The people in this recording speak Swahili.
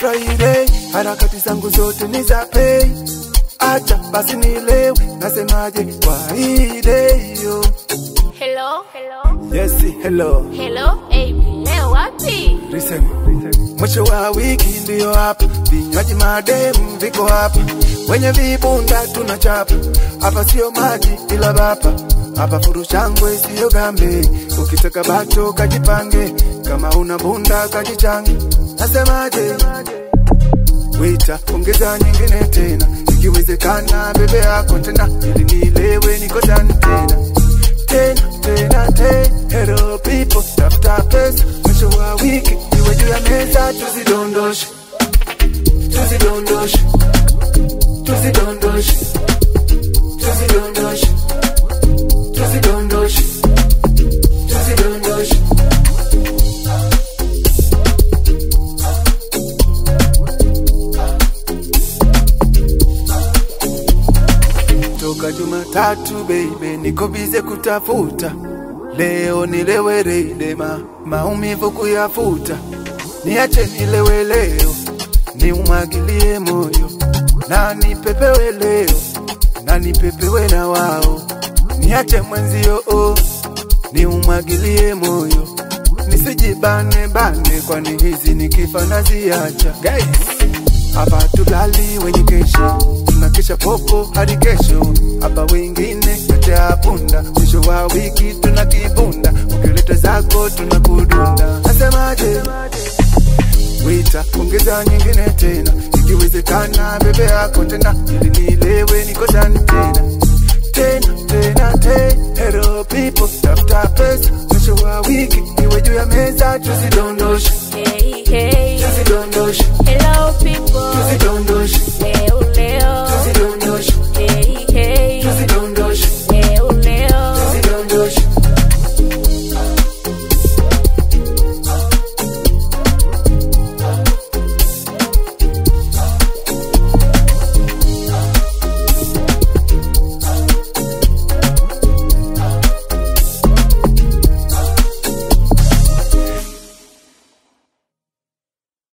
Friday, harakati zangu zote ni za pay. Acha basi nilewe, nasemaje kwa hii day yo. Hello, hello. Yes, hello. Hello, AB, leo wapi? Listen. Mwisho wa wiki ndio hapa, vinywaji madem viko hapa, wenye vibunda tunachapa. Hapa sio maji ila bapa, hapa furushangwe sio gambe. Ukitaka bacho kajipange, kama una bunda kajichange. Nasemaje? Wita, ongeza nyingine tena, ikiwezekana bebe yako tena, ili nilewe niko tani tena. Tena, tena, tena, hello people, tafuta pesa, mwisho wa wiki iwe juu ya meza, tuzidondoshe, tuzidondoshe, tuzidondoshe, tuzidondoshe, tuzidondoshe, tuzidondoshe. Toka Jumatatu baby niko bize kutafuta, leo nilewe redema, maumivu kuyafuta. Niache nilewe leo, niumwagilie moyo, na nipepewe leo, na nipepewe na wao. Niache mwenzio oh, niumwagilie moyo, nisijibane bane, kwani hizi nikifa naziacha. Guys, hapa tulali wenye kesho, tunakesha popo hadi kesho. Hapa wengine kacha punda, mwisho wa wiki tunakibunda. Ukileta zako tunakudunda. Nasemaje? Wita, ongeza nyingine tena, ikiwezekana bebe yako tena, ili nilewe niko tani tena. Tena, tena, tena, hello people, tafuta pesa, mwisho wa wiki iwe juu ya meza, tuzidondoshe.